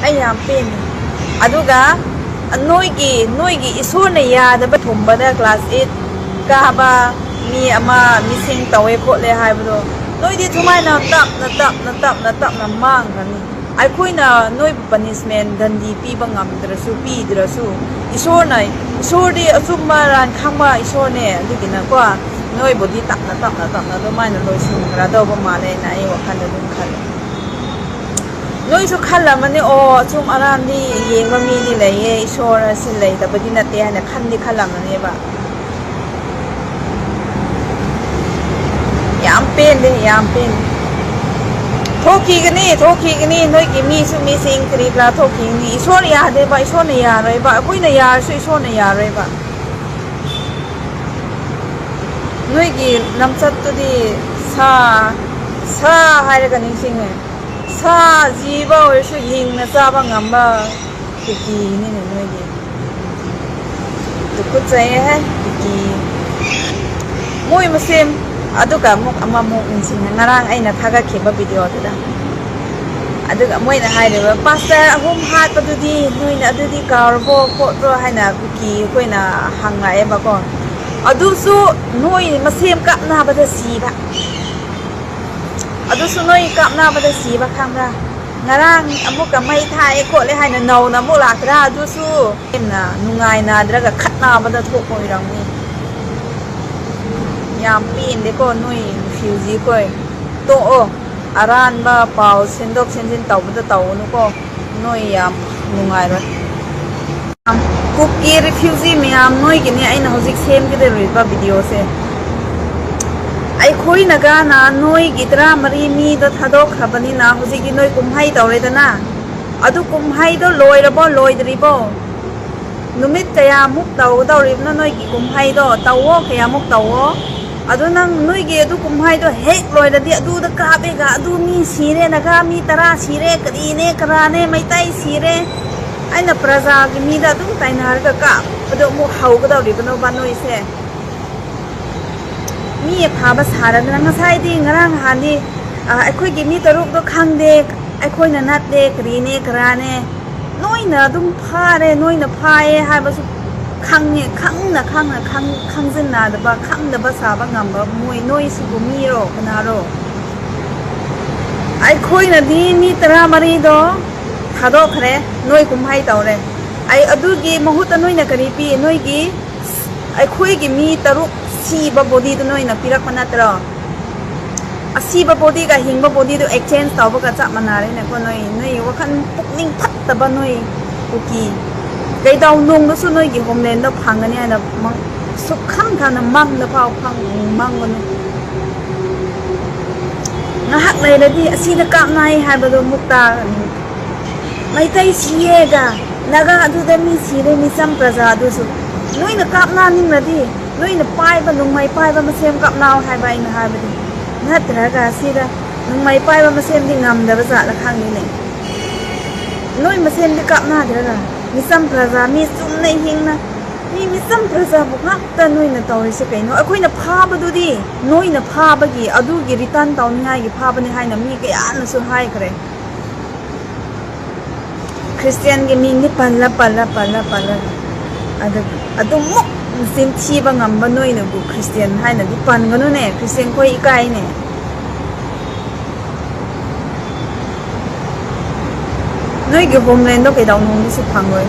ꯑꯩ ꯌꯥꯝ ꯄꯦꯟꯗꯦ꯫ ꯑꯗꯨꯒ ꯅꯣꯏꯒꯤ, ꯅꯣꯏꯒꯤ ꯏꯁꯣꯔꯅ ꯌꯥꯗꯕ ꯊꯨꯝꯕꯗ class eight ꯀꯥꯕ ꯃꯤ ꯑꯃ missing ꯇꯧꯋꯦ ꯈꯣꯠꯂꯦ ꯍꯥꯏꯕꯗꯣ, ꯅꯣꯏꯗꯤ ꯁꯨꯃꯥꯏꯅ ꯇꯞꯅ, ꯇꯞꯅ, ꯇꯞꯅ, ꯇꯞꯅ ꯃꯥꯡꯈ꯭ꯔꯅꯤ꯫ ꯑꯩꯈꯣꯏꯅ ꯅꯣꯏꯕꯨ punishment, ꯗꯟꯗꯤ ꯄꯤꯕ ꯉꯝꯗ꯭ꯔꯁꯨ, ꯄꯤꯗ꯭ꯔꯁꯨ, ꯏꯁꯣꯔꯅ, ꯏꯁꯣꯔꯗꯤ ꯑꯆꯨꯝꯕ ꯑꯔꯥꯟ ꯈꯪꯕ ꯏꯁꯣꯔꯅꯦ꯫ ꯑꯗꯨꯒꯤꯅꯀꯣ, ꯅꯣꯏꯕꯨꯗꯤ ꯇꯞꯅ, ꯇꯞꯅ, ꯇꯞꯅ ꯑꯗꯨꯃꯥꯏꯅ ꯂꯣꯏꯁꯤꯟꯈ꯭ꯔꯗꯧꯕ ꯃꯥꯜꯂꯦꯅ ꯑꯩ ꯋꯥꯈꯜꯗ ꯑꯗꯨꯝ ꯈꯜꯂꯦ꯫ ꯅꯣꯏꯁꯨ ꯈꯜꯂꯝꯃꯅꯤ, "ꯑꯣ, ꯑꯆꯨꯝ ꯑꯔꯥꯟꯗꯤ ꯌꯦꯡꯕ ꯃꯤꯗꯤ ꯂꯩꯌꯦ, ꯏꯁꯣꯔ ꯑꯁꯤ ꯂꯩꯇꯕꯗꯤ ꯅꯠꯇꯦ" ꯍꯥꯏꯅ ꯈꯟꯗꯤ ꯈꯜꯂꯝꯃꯅꯦꯕ꯫ ꯌꯥꯝ ꯄꯦꯟꯗꯦ, ꯌꯥꯝ ꯄꯦꯟꯗꯦ꯫ ꯊꯣꯛꯈꯤꯒꯅꯤ, ꯊꯣꯛꯈꯤꯒꯅꯤ, ꯅꯣꯏꯒꯤ ꯃꯤꯁꯨ ꯃꯤꯁꯤꯡ ꯀꯔꯤ ꯀꯔꯥ ꯊꯣꯛꯈꯤꯒꯅꯤ꯫ ꯏꯁꯣꯔ ꯌꯥꯗꯦꯕ, ꯏꯁꯣꯔꯅ ꯌꯥꯔꯣꯏꯕ, ꯑꯩꯈꯣꯏꯅ ꯌꯥꯔꯁꯨ ꯏꯁꯣꯔꯅ ꯌꯥꯔꯣꯏꯕ꯫ ꯅꯣꯏꯒꯤ ꯂꯝꯆꯠꯇꯨꯗꯤ ꯁꯥ, ꯁꯥ ꯍꯥꯏꯔꯒ ꯅꯤꯡꯁꯤꯡꯉꯦ꯫ ꯁꯥ ꯖꯤꯕ ꯑꯣꯏꯔꯁꯨ ꯍꯤꯡꯅ ꯆꯥꯕ ꯉꯝꯕ ꯀꯨꯀꯤꯅꯤꯅꯦ ꯅꯣꯏꯗꯤ꯫ ꯇꯨꯀꯠꯆꯩꯍꯦ, ꯀꯨꯀꯤ꯫ ꯃꯣꯏ ꯃꯁꯦꯟ꯫ ꯑꯗꯨꯒ ꯑꯃꯨꯛ ꯑꯃꯃꯨꯛ ꯅꯤꯡꯁꯤꯡꯉꯦ, ꯉꯔꯥꯡ ꯑꯩꯅ ꯊꯥꯒꯠꯈꯤꯕ ꯚꯤꯗꯤꯑꯣꯗꯨꯗ꯫ ꯑꯗꯨꯒ ꯃꯣꯏꯅ ꯍꯥꯏꯔꯤꯕ, "ꯄꯥꯁꯇꯔ ꯑꯍꯨꯝ ꯍꯥꯠꯄꯗꯨꯗꯤ ꯅꯣꯏꯅ ꯑꯗꯨꯗꯤ ꯀꯥꯎꯔꯕꯣ ꯈꯣꯠꯄ꯭ꯔꯣ?" ꯍꯥꯏꯅ ꯀꯨꯀꯤ ꯑꯩꯈꯣꯏꯅ ꯍꯪꯉꯛꯑꯦꯕꯀꯣ꯫ ꯑꯗꯨꯁꯨ ꯅꯣꯏ ꯃꯁꯦꯟ ꯀꯥꯞꯅꯕꯗ ꯁꯤꯕ꯫ ꯑꯗꯨꯁꯨ ꯅꯣꯏ ꯀꯥꯞꯅꯕꯗ ꯁꯤꯕ ꯈꯪꯕ꯭ꯔꯥ? ꯉꯔꯥꯡ ꯑꯃꯨꯛꯀ ꯃꯩ ꯊꯥꯛꯑꯦ ꯈꯣꯠꯂꯦ ꯍꯥꯏꯅ ꯅꯧꯅ ꯑꯃꯨꯛ ꯂꯥꯛꯇ꯭ꯔꯥ? ꯑꯗꯨꯁꯨ ꯍꯦꯟꯅ ꯅꯨꯡꯉꯥꯏꯅꯗ꯭ꯔꯒ ꯈꯠꯅꯕꯗ ꯊꯣꯛꯄ ꯑꯣꯏꯔꯝꯅꯤ꯫ ꯌꯥꯝ ꯄꯦꯟꯗꯦꯀꯣ ꯅꯣꯏ ꯔꯤꯐ꯭ꯌꯨꯖꯤ ꯈꯣꯏ꯫ ꯇꯣꯛꯑꯣ꯫ ꯑꯔꯥꯟꯕ ꯄꯥꯎ ꯁꯦꯝꯗꯣꯛ ꯁꯦꯝꯖꯤꯟ ꯇꯧꯕꯗ ꯇꯧꯒꯅꯨꯀꯣ꯫ ꯅꯣꯏ ꯌꯥꯝ ꯅꯨꯡꯉꯥꯏꯔꯣꯏ꯫ ꯀꯨꯀꯤ ꯔꯤꯐ꯭ꯌꯨꯖꯤ ꯃꯌꯥꯝ, ꯅꯣꯏꯒꯤꯅꯦ ꯑꯩꯅ ꯍꯧꯖꯤꯛ ꯁꯦꯝꯒꯗꯧꯔꯤꯕ ꯚꯤꯗꯤꯑꯣꯁꯦ꯫ ꯑꯩꯈꯣꯏ ꯅꯒꯥꯅ ꯅꯣꯏꯒꯤ ꯇꯔꯥꯃꯔꯤ ꯃꯤꯗꯣ ꯊꯥꯗꯣꯛꯈ꯭ꯔꯕꯅꯤꯅ ꯍꯧꯖꯤꯛꯇꯤ ꯅꯣꯏ ꯀꯨꯝꯍꯩ ꯇꯧꯔꯦꯗꯅ꯫ ꯑꯗꯨ ꯀꯨꯝꯍꯩꯗꯣ ꯂꯣꯏꯔꯕꯣ ꯂꯣꯏꯗ꯭ꯔꯤꯕꯣ? ꯅꯨꯃꯤꯠ ꯀꯌꯥꯃꯨꯛ ꯇꯧꯒꯗꯧꯔꯤꯕꯅꯣ ꯅꯣꯏꯒꯤ ꯀꯨꯝꯍꯩꯗꯣ? ꯇꯧꯋꯣ, ꯀꯌꯥꯃꯨꯛ ꯇꯧꯋꯣ꯫ ꯑꯗꯣ ꯅꯪ ꯅꯣꯏꯒꯤ ꯑꯗꯨ ꯀꯨꯝꯍꯩꯗꯣ ꯍꯦꯛ ꯂꯣꯏꯔꯗꯤ ꯑꯗꯨꯗ ꯀꯥꯞꯄꯦꯒ, ꯑꯗꯨ ꯃꯤ ꯁꯤꯔꯦ, ꯅꯒꯥ ꯃꯤ ꯇꯔꯥ ꯁꯤꯔꯦ, ꯀꯔꯤꯅꯦ ꯀꯔꯥꯅꯦ, ꯃꯩꯇꯩ ꯁꯤꯔꯦ꯫ ꯑꯩꯅ ꯄ꯭ꯔꯖꯥꯒꯤ ꯃꯤꯗ ꯑꯗꯨꯝ ꯇꯥꯏꯅꯔꯒ ꯀꯥꯞꯄꯗꯣ ꯑꯃꯨꯛ ꯍꯧꯒꯗꯧꯔꯤꯕꯅꯣꯕ ꯅꯣꯏꯁꯦ? ꯃꯤ ꯑꯐꯕ ꯁꯥꯔꯗꯅ ꯉꯁꯥꯏꯗꯤ, ꯉꯔꯥꯡ ꯅꯍꯥꯟꯗꯤ, ꯑ, ꯑꯩꯈꯣꯏꯒꯤ ꯃꯤ ꯇꯔꯨꯛꯇꯣ ꯈꯪꯗꯦ, ꯑꯩꯈꯣꯏꯅ ꯅꯠꯇꯦ, ꯀꯔꯤꯅꯦ ꯀꯔꯥꯅꯦ, ꯅꯣꯏꯅ ꯑꯗꯨꯝ ꯐꯥꯔꯦ, ꯅꯣꯏꯅ ꯐꯥꯏꯌꯦ ꯍꯥꯏꯕꯁꯨ ꯈꯪꯉꯦ, ꯈꯪꯅ ꯈꯪꯅ ꯈꯪ-, ꯈꯪꯖꯤꯟꯅꯗꯕ, ꯈꯪꯗꯕ ꯁꯥꯕ ꯉꯝꯕ ꯃꯣꯏ, ꯅꯣꯏꯁꯤꯕꯨ ꯃꯤꯔꯣ ꯀꯅꯥꯔꯣ? ꯑꯩꯈꯣꯏꯅꯗꯤ ꯃꯤ ꯇꯔꯥꯃꯔꯤꯗꯣ ꯊꯥꯗꯣꯛꯈ꯭ꯔꯦ, ꯅꯣꯏ ꯀꯨꯝꯍꯩ ꯇꯧꯔꯦ꯫ ꯑꯩ ꯑꯗꯨꯒꯤ ꯃꯍꯨꯠꯇ ꯅꯣꯏꯅ ꯀꯔꯤ ꯄꯤ? ꯅꯣꯏꯒꯤ, ꯑꯩꯈꯣꯏꯒꯤ ꯃꯤ ꯇꯔꯨꯛ ꯁꯤꯕ ꯕꯣꯗꯤꯗꯨ ꯅꯣꯏꯅ ꯄꯤꯔꯛꯄ ꯅꯠꯇ꯭ꯔꯣ? ꯑꯁꯤꯕ ꯕꯣꯗꯤꯒ ꯍꯤꯡꯕ ꯕꯣꯗꯤꯗꯨ ꯑꯦꯛꯆꯦꯟꯖ ꯇꯧꯕꯒ ꯆꯞ ꯃꯥꯟꯅꯔꯦꯅꯦꯀꯣ꯫ ꯅꯣꯏ, ꯅꯣꯏ ꯋꯥꯈꯜ ꯄꯨꯛꯅꯤꯡ ꯐꯠꯇꯕ ꯅꯣꯏ ꯀꯨꯀꯤ꯫ ꯀꯩꯗꯧꯅꯨꯡꯗꯁꯨ ꯅꯣꯏꯒꯤ ꯍꯣꯝꯂꯦꯟꯗ ꯐꯪꯒꯅꯤ ꯍꯥꯏꯅ ꯃꯪ-, ꯁꯨꯛꯈꯪ ꯈꯪꯅ ꯃꯪꯗ ꯐꯥꯎ ꯐꯪ-, ꯃꯪꯒꯅꯨ꯫ ꯉꯥꯏꯍꯥꯛ ꯂꯩꯔꯗꯤ ꯑꯁꯤꯗ ꯀꯥꯞꯅꯩ ꯍꯥꯏꯕꯗꯣ ꯑꯃꯨꯛ ꯇꯥꯒꯅꯤ꯫ ꯃꯩꯇꯩ ꯁꯤꯌꯦꯒ ꯅꯥꯒꯥ ꯑꯗꯨꯗ ꯃꯤ ꯁꯤꯔꯦ, ꯃꯤꯆꯝ ꯄ꯭ꯔꯖꯥ ꯑꯗꯨꯁꯨ꯫ ꯅꯣꯏꯅ ꯀꯥꯞꯅꯅꯤꯡꯂꯗꯤ ꯅꯣꯏꯅ ꯄꯥꯏꯕ, ꯅꯣꯡꯃꯩ ꯄꯥꯏꯕ ꯃꯁꯦꯟ ꯀꯥꯞꯅꯥꯎ ꯍꯥꯏꯕ ꯑꯩꯅ ꯍꯥꯏꯕꯗꯤ꯫ ꯅꯠꯇ꯭ꯔꯒ ꯁꯤꯗ ꯅꯣꯡꯃꯩ ꯄꯥꯏꯕ ꯃꯁꯦꯟꯗꯤ ꯉꯝꯗꯕ ꯖꯥꯠꯂ ꯈꯪꯗꯦꯅꯦ꯫ ꯅꯣꯏ ꯃꯁꯦꯟꯗꯤ ꯀꯥꯞꯅꯗ꯭ꯔꯒ ꯃꯤꯆꯝ ꯄ꯭ꯔꯖꯥ, ꯃꯤ ꯆꯨꯝꯅ ꯍꯤꯡꯅ, ꯃꯤ ꯃꯤꯆꯝ ꯄ꯭ꯔꯖꯥꯕꯨ ꯉꯥꯛꯇ ꯅꯣꯏꯅ ꯇꯧꯔꯤꯁꯦ ꯀꯩꯅꯣ? ꯑꯩꯈꯣꯏꯅ ꯐꯥꯕꯗꯨꯗꯤ ꯅꯣꯏꯅ ꯐꯥꯕꯒꯤ, ꯑꯗꯨꯒꯤ ꯔꯤꯇꯔꯟ ꯇꯧꯅꯤꯡꯉꯥꯏꯒꯤ ꯐꯥꯕꯅꯤ ꯍꯥꯏꯅ ꯃꯤ ꯀꯌꯥꯅꯁꯨ ꯍꯥꯏꯈ꯭ꯔꯦ꯫ ꯈ꯭ꯔꯤꯁꯇꯤꯌꯥꯟꯒꯤ ꯃꯤꯡꯗꯤ ꯄꯜꯂ, ꯄꯜꯂ, ꯄꯜꯂ, ꯄꯜꯂ꯫ ꯑꯗꯨꯒ ꯑꯗꯨꯃꯨꯛ ꯆꯤꯟꯊꯤꯕ ꯉꯝꯕ ꯅꯣꯏꯅꯕꯨ ꯈ꯭ꯔꯤꯁꯇꯤꯌꯥꯟ ꯍꯥꯏꯅꯗꯤ ꯄꯟꯒꯅꯨꯅꯦ, ꯈ꯭ꯔꯤꯁꯇꯤꯌꯥꯟ ꯈꯣꯏ ꯏꯀꯥꯏꯅꯦ꯫ ꯅꯣꯏꯒꯤ ꯍꯣꯝꯂꯦꯟꯗꯣ ꯀꯩꯗꯧꯅꯨꯡꯗꯁꯨ ꯐꯪꯂꯣꯏ꯫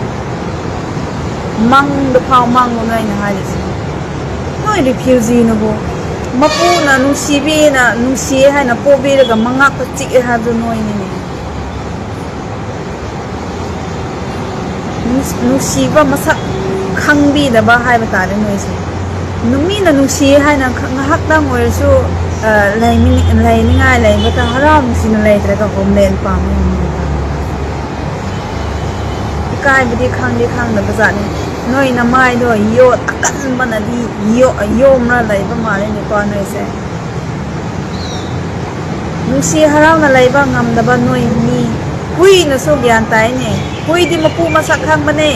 ꯃꯪꯗ ꯐꯥꯎ ꯃꯪꯉꯨꯅꯨ ꯑꯩꯅ ꯍꯥꯏꯔꯤꯁꯦ꯫ ꯅꯣꯏ ꯔꯤꯐ꯭ꯌꯨꯖꯤꯅꯕꯨ ꯃꯄꯨꯅ ꯅꯨꯡꯁꯤꯕꯤꯅ, ꯅꯨꯡꯁꯤꯌꯦ ꯍꯥꯏꯅ ꯄꯣꯕꯤꯔꯒ ꯃꯉꯥꯛꯇ ꯆꯤꯛꯑꯦ ꯍꯥꯏꯕꯗꯨ ꯅꯣꯏꯅꯤꯅꯦ꯫ ꯅꯨꯡꯁꯤꯕ ꯃꯁꯛ ꯈꯪꯕꯤꯗꯕ ꯍꯥꯏꯕ ꯇꯥꯔꯦ ꯅꯣꯏꯁꯦ꯫ ꯅꯨꯃꯤꯅ ꯅꯨꯡꯁꯤꯌꯦ ꯍꯥꯏꯅ ꯉꯥꯏꯍꯥꯛꯇꯪ ꯑꯣꯏꯔꯁꯨ ꯂꯩꯅꯤꯡꯉꯥꯏ ꯂꯩꯕꯗ ꯍꯔꯥꯎ ꯅꯨꯡꯁꯤꯅ ꯂꯩꯇ꯭ꯔꯒ ꯍꯣꯝꯂꯦꯟ ꯄꯥꯝꯃꯤ꯫ ꯏꯀꯥꯏꯕꯗꯤ ꯈꯪꯗꯤ ꯈꯪꯗꯕ ꯖꯥꯠꯅꯤ꯫ ꯅꯣꯏ ꯅꯃꯥꯏꯗꯣ ꯌꯣꯠ ꯑꯀꯟꯕꯅꯗꯤ ꯌꯣꯝꯔ ꯂꯩꯕ ꯃꯥꯜꯂꯦ ꯅꯨꯄꯥ ꯅꯣꯏꯁꯦ꯫ ꯅꯨꯡꯁꯤ ꯍꯔꯥꯎꯅ ꯂꯩꯕ ꯉꯝꯗꯕ ꯅꯣꯏ ꯃꯤ꯫ ꯍꯨꯏꯅꯁꯨ ꯒ꯭ꯌꯥꯟ ꯇꯥꯏꯅꯦ꯫ ꯍꯨꯏꯗꯤ ꯃꯄꯨ ꯃꯁꯛ ꯈꯪꯕꯅꯦ꯫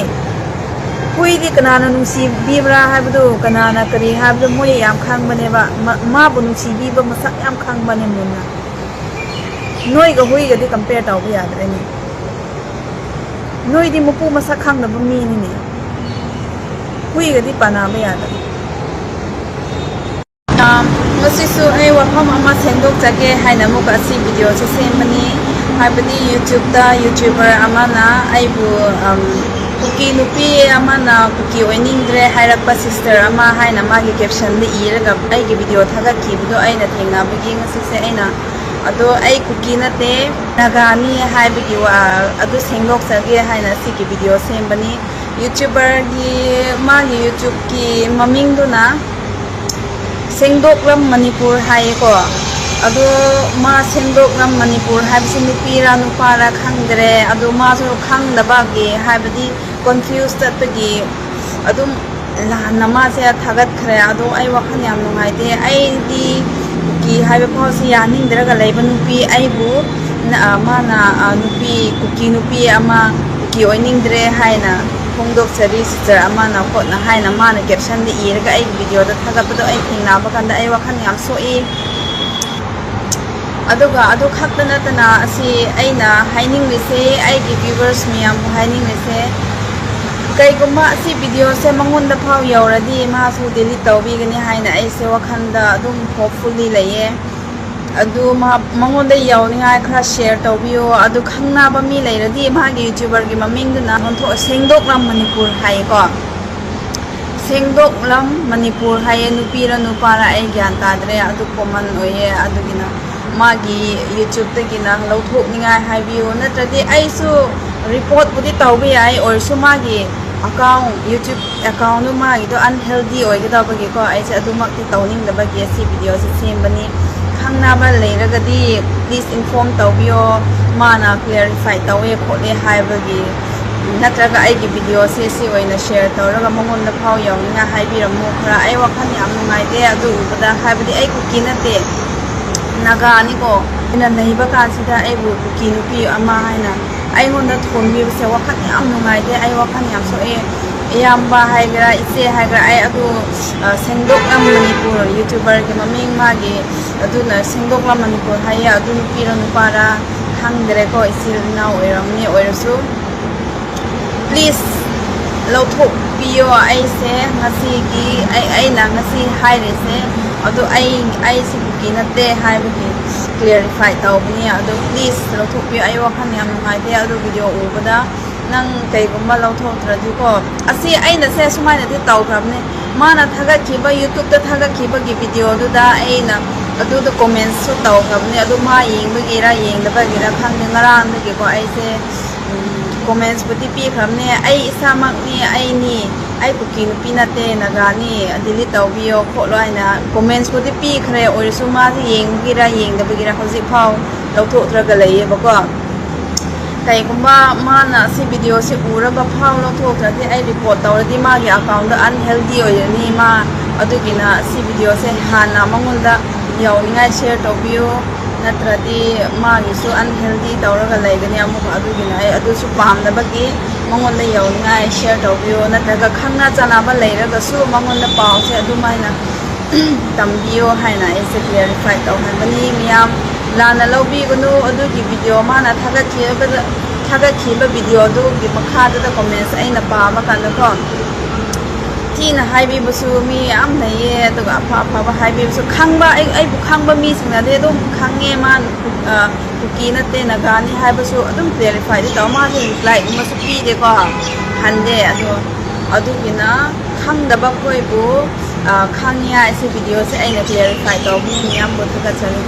ꯍꯨꯏꯗꯤ ꯀꯅꯥꯅ ꯅꯨꯡꯁꯤꯕꯤꯕ꯭ꯔꯥ ꯍꯥꯏꯕꯗꯨ, ꯀꯅꯥꯅ ꯀꯔꯤ ꯍꯥꯏꯕꯗꯨ ꯃꯣꯏ ꯌꯥꯝ ꯈꯪꯕꯅꯦꯕ꯫ ꯃꯥꯕꯨ ꯅꯨꯡꯁꯤꯕꯤꯕ ꯃꯁꯛ ꯌꯥꯝ ꯈꯪꯕꯅꯦ ꯃꯨꯟꯅ꯫ ꯅꯣꯏꯒ ꯍꯨꯏꯒꯗꯤ ꯀꯝꯄꯦꯌꯔ ꯇꯧꯕ ꯌꯥꯗ꯭ꯔꯦꯅꯦ꯫ ꯅꯣꯏꯗꯤ ꯃꯄꯨ ꯃꯁꯛ ꯈꯪꯗꯕ ꯃꯤꯅꯤꯅꯦ꯫ ꯍꯨꯏꯒꯗꯤ ꯄꯥꯟꯅꯕ ꯌꯥꯗꯕ꯫ ꯉꯁꯤꯁꯨ ꯑꯩ ꯋꯥꯐꯝ ꯑꯃ ꯁꯦꯡꯗꯣꯛꯆꯒꯦ ꯍꯥꯏꯅ ꯑꯃꯨꯛꯀ ꯑꯁꯤ ꯚꯤꯗꯤꯑꯣꯁꯦ ꯁꯦꯝꯕꯅꯤ꯫ ꯍꯥꯏꯕꯗꯤ YouTubeꯇ YouTuber ꯑꯃꯅ ꯑꯩꯕꯨ, ꯀꯨꯀꯤ ꯅꯨꯄꯤ ꯑꯃꯅ ꯀꯨꯀꯤ ꯑꯣꯏꯅꯤꯡꯗ꯭ꯔꯦ ꯍꯥꯏꯔꯛꯄ sister ꯑꯃ ꯍꯥꯏꯅ ꯃꯥꯒꯤ captionꯗ ꯏꯔꯒ ꯑꯩꯒꯤ ꯚꯤꯗꯤꯑꯣ ꯊꯥꯒꯠꯈꯤꯕꯗꯣ ꯑꯩꯅ ꯊꯦꯡꯅꯕꯒꯤ ꯉꯁꯤꯁꯦ ꯑꯩꯅ, ꯑꯗꯣ ꯑꯩ ꯀꯨꯀꯤ ꯅꯠꯇꯦ, ꯅꯥꯒꯥꯅꯤ ꯍꯥꯏꯕꯒꯤ ꯋꯥ ꯑꯗꯨ ꯁꯦꯡꯗꯣꯛꯆꯒꯦ ꯍꯥꯏꯅ ꯑꯁꯤꯒꯤ ꯚꯤꯗꯤꯑꯣ ꯁꯦꯝꯕꯅꯤ꯫ YouTuberꯒꯤ, ꯃꯥꯒꯤ YouTubeꯀꯤ ꯃꯃꯤꯡꯗꯨꯅ ꯁꯦꯡꯗꯣꯛꯂꯝ ꯃꯅꯤꯄꯨꯔ ꯍꯥꯏꯌꯦꯀꯣ꯫ ꯑꯗꯣ ꯃꯥ ꯁꯦꯝꯗꯣꯛꯂꯝ ꯃꯅꯤꯄꯨꯔ ꯍꯥꯏꯕꯁꯤ ꯅꯨꯄꯤꯔꯥ ꯅꯨꯄꯥꯔꯥ ꯈꯪꯗ꯭ꯔꯦ꯫ ꯑꯗꯣ ꯃꯥꯁꯨ ꯈꯪꯗꯕꯒꯤ, ꯍꯥꯏꯕꯗꯤ ꯀꯣꯟꯐ꯭ꯌꯨꯁ ꯆꯠꯄꯒꯤ ꯑꯗꯨꯝ ꯂꯥꯟꯅ ꯃꯥꯁꯦ ꯊꯥꯒꯠꯈ꯭ꯔꯦ꯫ ꯑꯗꯣ ꯑꯩ ꯋꯥꯈꯜ ꯌꯥꯝ ꯅꯨꯡꯉꯥꯏꯇꯦ꯫ ꯑꯩꯗꯤ ꯀꯨꯀꯤ ꯍꯥꯏꯕ ꯐꯥꯎꯁꯤ ꯌꯥꯅꯤꯡꯗ꯭ꯔꯒ ꯂꯩꯕ ꯅꯨꯄꯤ ꯑꯩꯕꯨ ꯅ-, ꯑ, ꯃꯥꯅ, ꯑ, ꯅꯨꯄꯤ, ꯀꯨꯀꯤ ꯅꯨꯄꯤ ꯑꯃ ꯀꯨꯀꯤ ꯑꯣꯏꯅꯤꯡꯗ꯭ꯔꯦ ꯍꯥꯏꯅ ꯐꯣꯡꯗꯣꯛꯆꯔꯤ ꯁꯤꯁꯇꯔ ꯑꯃꯅ ꯈꯣꯠꯅ ꯍꯥꯏꯅ ꯃꯥꯅ ꯀꯦꯞꯁꯟꯗ ꯏꯔꯒ ꯑꯩꯒꯤ ꯚꯤꯗꯤꯑꯣꯗ ꯊꯥꯒꯠꯄꯗꯣ ꯑꯩ ꯊꯦꯡꯅꯕ ꯀꯥꯟꯗ ꯑꯩ ꯋꯥꯈꯜ ꯌꯥꯝ ꯁꯣꯛꯏ꯫ ꯑꯗꯨꯒ ꯑꯗꯨ ꯈꯛꯇ ꯅꯠꯇꯅ ꯑꯁꯤ ꯑꯩꯅ ꯍꯥꯏꯅꯤꯡꯂꯤꯁꯦ, ꯑꯩꯒꯤ ꯚ꯭ꯌꯨꯋꯔꯁ ꯃꯌꯥꯝꯕꯨ ꯍꯥꯏꯅꯤꯡꯂꯤꯁꯦ, ꯀꯩꯒꯨꯝꯕ ꯑꯁꯤ ꯚꯤꯗꯤꯑꯣꯁꯦ ꯃꯉꯣꯟꯗ ꯐꯥꯎ ꯌꯧꯔꯗꯤ ꯃꯥꯁꯨ ꯗꯤꯂꯤꯠ ꯇꯧꯕꯤꯒꯅꯤ ꯍꯥꯏꯅ ꯑꯩꯁꯦ ꯋꯥꯈꯜꯗ ꯑꯗꯨꯝ ꯍꯣꯞꯐꯨꯜꯂꯤ ꯂꯩꯌꯦ꯫ ꯑꯗꯨ ꯃꯥ, ꯃꯉꯣꯟꯗ ꯌꯧꯅꯤꯡꯉꯥꯏ ꯈꯔ ꯁꯤꯌꯔ ꯇꯧꯕꯤꯌꯣ꯫ ꯑꯗꯨ ꯈꯪꯅꯕ ꯃꯤ ꯂꯩꯔꯗꯤ ꯃꯥꯒꯤ ꯌꯨꯇ꯭ꯌꯨꯕꯔꯒꯤ ꯃꯃꯤꯡꯗꯨꯅ ꯑꯣꯟꯊꯣꯛ-, ꯁꯦꯡꯗꯣꯛꯂꯝ ꯃꯅꯤꯄꯨꯔ ꯍꯥꯏꯌꯦꯀꯣ꯫ ꯁꯦꯡꯗꯣꯛꯂꯝ ꯃꯅꯤꯄꯨꯔ ꯍꯥꯏꯌꯦ, ꯅꯨꯄꯤꯔ ꯅꯨꯄꯥꯔ ꯑꯩ ꯒ꯭ꯌꯥꯟ ꯇꯥꯗ꯭ꯔꯦ꯫ ꯑꯗꯨ ꯀꯣꯃꯟ ꯑꯣꯏꯌꯦ, ꯑꯗꯨꯒꯤꯅ ꯃꯥꯒꯤ ꯌꯨꯇ꯭ꯌꯨꯕꯇꯒꯤꯅ ꯂꯧꯊꯣꯛꯅꯤꯡꯉꯥꯏ ꯍꯥꯏꯕꯤꯌꯨ, ꯅꯠꯇ꯭ꯔꯗꯤ ꯑꯩꯁꯨ ꯔꯤꯄꯣꯔꯠꯄꯨꯗꯤ ꯇꯧꯕ ꯌꯥꯏ, ꯑꯣꯏꯔꯁꯨ ꯃꯥꯒꯤ ꯑꯦꯀꯥꯎꯟ, ꯌꯨꯇ꯭ꯌꯨꯕ ꯑꯦꯀꯥꯎꯟꯗꯨ ꯃꯥꯒꯤꯗꯣ ꯑꯟꯍꯦꯜꯗꯤ ꯑꯣꯏꯒꯗꯕꯒꯤꯀꯣ ꯑꯩꯁꯦ ꯑꯗꯨꯃꯛꯇꯤ ꯇꯧꯅꯤꯡꯗꯕꯒꯤ ꯑꯁꯤ ꯚꯤꯗꯤꯑꯣꯁꯦ ꯁꯦꯝꯕꯅꯤ꯫ ꯈꯪꯅꯕ ꯂꯩꯔꯒꯗꯤ ꯄ꯭ꯂꯤꯖ ꯏꯟꯐꯣꯔꯝ ꯇꯧꯕꯤꯌꯣ, ꯃꯥꯅ ꯀ꯭ꯂꯦꯔꯤꯐꯥꯏ ꯇꯧꯋꯦ ꯈꯣꯠꯂꯦ ꯍꯥꯏꯕꯒꯤ, ꯅꯠꯇ꯭ꯔꯒ ꯑꯩꯒꯤ ꯚꯤꯗꯤꯑꯣꯁꯦ ꯁꯤ ꯑꯣꯏꯅ ꯁꯤꯌꯔ ꯇꯧꯔꯒ ꯃꯉꯣꯟꯗ ꯐꯥꯎ ꯌꯧꯅꯤꯡꯉꯥꯏ ꯍꯥꯏꯕꯤꯔꯝꯃꯣ ꯈꯔ꯫ ꯑꯩ ꯋꯥꯈꯜ ꯌꯥꯝ ꯅꯨꯡꯉꯥꯏꯇꯦ ꯑꯗꯨ ꯎꯕꯗ, ꯍꯥꯏꯕꯗꯤ ꯑꯩ ꯀꯨꯀꯤ ꯅꯠꯇꯦ, ꯅꯥꯒꯥꯅꯤꯀꯣ꯫ ꯑꯩꯅ ꯂꯩꯕ ꯀꯥꯟꯁꯤꯗ ꯑꯩꯕꯨ ꯀꯨꯀꯤ ꯅꯨꯄꯤ ꯑꯃ ꯍꯥꯏꯅ ꯑꯩꯉꯣꯟꯗ ꯊꯣꯟꯕꯤꯕꯁꯦ ꯋꯥꯈꯜ ꯌꯥꯝ ꯅꯨꯡꯉꯥꯏꯇꯦ, ꯑꯩ ꯋꯥꯈꯜ ꯌꯥꯝ ꯁꯣꯛꯑꯦ꯫ ꯏꯌꯥꯝꯕ ꯍꯥꯏꯒꯦꯔꯥ, ꯏꯆꯦ ꯍꯥꯏꯒꯦꯔꯥ, ꯑꯩ ꯑꯗꯨ, ꯑ, ꯁꯦꯡꯗꯣꯛꯂꯝ ꯃꯅꯤꯄꯨꯔ ꯌꯨꯇ꯭ꯌꯨꯕꯔꯒꯤ ꯃꯃꯤꯡ ꯃꯥꯒꯤ, ꯑꯗꯨꯅ ꯁꯦꯡꯗꯣꯛꯂꯝ ꯃꯅꯤꯄꯨꯔ ꯍꯥꯏꯌꯦ꯫ ꯑꯗꯨ ꯅꯨꯄꯤꯔ ꯅꯨꯄꯥꯔ ꯈꯪꯗ꯭ꯔꯦꯀꯣ, ꯏꯆꯤꯜ ꯏꯅꯥꯎ ꯑꯣꯏꯔꯝꯅꯤ꯫ ꯑꯣꯏꯔꯁꯨ ꯄ꯭ꯂꯤꯖ ꯂꯧꯊꯣꯛꯄꯤꯌꯣ꯫ ꯑꯩꯁꯦ ꯉꯁꯤꯒꯤ, ꯑꯩ, ꯑꯩꯅ ꯉꯁꯤ ꯍꯥꯏꯔꯤꯁꯦ, ꯑꯗꯨ ꯑꯩ, ꯑꯩꯁꯤ ꯀꯨꯀꯤ ꯅꯠꯇꯦ ꯍꯥꯏꯕꯒꯤ ꯀ꯭ꯂꯦꯔꯤꯐꯥꯏ ꯇꯧꯕꯅꯤ꯫ ꯑꯗꯨ ꯄ꯭ꯂꯤꯖ ꯂꯧꯊꯣꯛꯄꯤꯌꯣ꯫ ꯑꯩ ꯋꯥꯈꯜ ꯌꯥꯝ ꯅꯨꯡꯉꯥꯏꯇꯦ ꯑꯗꯨ ꯚꯤꯗꯤꯑꯣ ꯎꯕꯗ꯫ ꯅꯪ ꯀꯩꯒꯨꯝꯕ ꯂꯧꯊꯣꯛꯇ꯭ꯔꯗꯤꯀꯣ, ꯑꯁꯤ ꯑꯩꯅꯁꯦ ꯁꯨꯃꯥꯏꯅꯗꯤ ꯇꯧꯈ꯭ꯔꯕꯅꯦ꯫ ꯃꯥꯅ ꯊꯥꯒꯠꯈꯤꯕ, ꯌꯨꯇ꯭ꯌꯨꯕꯇ ꯊꯥꯒꯠꯈꯤꯕꯒꯤ ꯚꯤꯗꯤꯑꯣꯗꯨꯗ ꯑꯩꯅ ꯑꯗꯨꯗ ꯀꯣꯃꯦꯟꯁꯨ ꯇꯧꯈ꯭ꯔꯕꯅꯦ꯫ ꯑꯗꯨ ꯃꯥ ꯌꯦꯡꯕꯒꯤꯔ ꯌꯦꯡꯗꯕꯒꯤꯔ ꯈꯪꯗꯦ, ꯉꯔꯥꯡꯗꯒꯤꯀꯣ ꯑꯩꯁꯦ, ꯎꯝ, ꯀꯣꯃꯦꯟꯁꯄꯨꯗꯤ ꯄꯤꯈ꯭ꯔꯕꯅꯦ꯫ ꯑꯩ ꯏꯁꯥꯃꯛꯅꯤ, ꯑꯩꯅꯤ, ꯑꯩ ꯀꯨꯀꯤ ꯅꯨꯄꯤ ꯅꯠꯇꯦ, ꯅꯥꯒꯥꯅꯤ, ꯗꯤꯂꯤꯠ ꯇꯧꯕꯤꯌꯣ ꯈꯣꯠꯂꯣ ꯍꯥꯏꯅ ꯀꯣꯃꯦꯟꯁꯄꯨꯗꯤ ꯄꯤꯈ꯭ꯔꯦ꯫ ꯑꯣꯏꯔꯁꯨ ꯃꯥꯁꯦ ꯌꯦꯡꯕꯒꯤꯔ ꯌꯦꯡꯗꯕꯒꯤꯔ ꯍꯧꯖꯤꯛ ꯐꯥꯎ ꯂꯧꯊꯣꯛꯇ꯭ꯔꯒ ꯂꯩꯌꯦꯕꯀꯣ꯫ ꯀꯩꯒꯨꯝꯕ ꯃꯥꯅ ꯁꯤ ꯚꯤꯗꯤꯑꯣꯁꯦ ꯎꯔꯒ ꯐꯥꯎ ꯂꯧꯊꯣꯛꯇ꯭ꯔꯗꯤ, ꯑꯩ ꯔꯤꯄꯣꯔꯠ ꯇꯧꯔꯗꯤ ꯃꯥꯒꯤ ꯑꯦꯀꯥꯎꯟꯗꯣ ꯑꯟꯍꯦꯜꯗꯤ ꯑꯣꯏꯔꯅꯤ꯫ ꯃꯥ ꯑꯗꯨꯒꯤꯅ ꯁꯤ ꯚꯤꯗꯤꯑꯣꯁꯦ ꯍꯥꯟꯅ ꯃꯉꯣꯟꯗ ꯌꯧꯅꯤꯡꯉꯥꯏ ꯁꯤꯌꯔ ꯇꯧꯕꯤꯌꯨ, ꯅꯠꯇ꯭ꯔꯗꯤ ꯃꯥꯒꯤꯁꯨ ꯑꯟꯍꯦꯜꯗꯤ ꯇꯧꯔꯒ ꯂꯩꯒꯅꯤ ꯑꯃꯨꯛ꯫ ꯑꯗꯨꯒꯤꯅ ꯑꯩ ꯑꯗꯨꯁꯨ ꯄꯥꯝꯗꯕꯒꯤ ꯃꯉꯣꯟꯗ ꯌꯧꯅꯤꯡꯉꯥꯏ ꯁꯤꯌꯔ ꯇꯧꯕꯤꯌꯨ, ꯅꯠꯇ꯭ꯔꯒ ꯈꯪꯅ ꯆꯥꯟꯅꯕ ꯂꯩꯔꯒꯁꯨ ꯃꯉꯣꯟꯗ ꯄꯥꯎꯁꯦ ꯑꯗꯨꯃꯥꯏꯅ ꯇꯝꯕꯤꯌꯣ ꯍꯥꯏꯅ ꯑꯩꯁꯦ ꯀ꯭ꯂꯦꯔꯤꯐꯥꯏ ꯇꯧꯍꯟꯕꯅꯤ꯫ ꯃꯤꯌꯥꯝ ꯂꯥꯟꯅ ꯂꯧꯕꯤꯒꯅꯨ꯫ ꯑꯗꯨꯒꯤ ꯚꯤꯗꯤꯑꯣ ꯃꯥꯅ ꯊꯥꯒꯠꯈꯤꯕꯗ, ꯊꯥꯒꯠꯈꯤꯕ ꯚꯤꯗꯤꯑꯣꯗꯨꯒꯤ ꯃꯈꯥꯗꯨꯗ ꯀꯣꯃꯦꯟꯁ ꯑꯩꯅ ꯄꯥꯕ ꯀꯥꯟꯗꯀꯣ, ꯊꯤꯅ ꯍꯥꯏꯕꯤꯕꯁꯨ ꯃꯤ ꯌꯥꯝ ꯂꯩꯌꯦ, ꯑꯗꯨꯒ ꯑꯐ ꯑꯐꯕ ꯍꯥꯏꯕꯤꯕꯁꯨ꯫ ꯈꯪꯕ, ꯑꯩ, ꯑꯩꯕꯨ ꯈꯪꯕ ꯃꯤꯁꯤꯡꯅꯗꯤ ꯑꯗꯨꯝ ꯈꯪꯉꯦ, ꯃꯥ ꯀꯨ-, ꯑ, ꯀꯨꯀꯤ ꯅꯠꯇꯦ, ꯅꯥꯒꯥꯅꯤ ꯍꯥꯏꯕꯁꯨ ꯑꯗꯨꯝ ꯀ꯭ꯂꯦꯔꯤꯐꯥꯏꯗꯤ ꯇꯧ꯫ ꯃꯥꯁꯦ ꯔꯤꯄ꯭ꯂꯥꯏꯒꯨꯝꯕꯁꯨ ꯄꯤꯗꯦꯀꯣ, ꯍꯟꯗꯦ꯫ ꯑꯗꯣ ꯑꯗꯨꯒꯤꯅ ꯈꯪꯗꯕ ꯑꯩꯈꯣꯏꯕꯨ, ꯑ, ꯈꯪꯅꯤꯡꯉꯥꯏ ꯁꯤ ꯚꯤꯗꯤꯑꯣꯁꯦ ꯑꯩꯅ ꯀ꯭ꯂꯦꯔꯤꯐꯥꯏ ꯇꯧꯕꯅꯤ꯫ ꯃꯤꯌꯥꯝꯕꯨ ꯊꯥꯒꯠꯆꯔꯤ꯫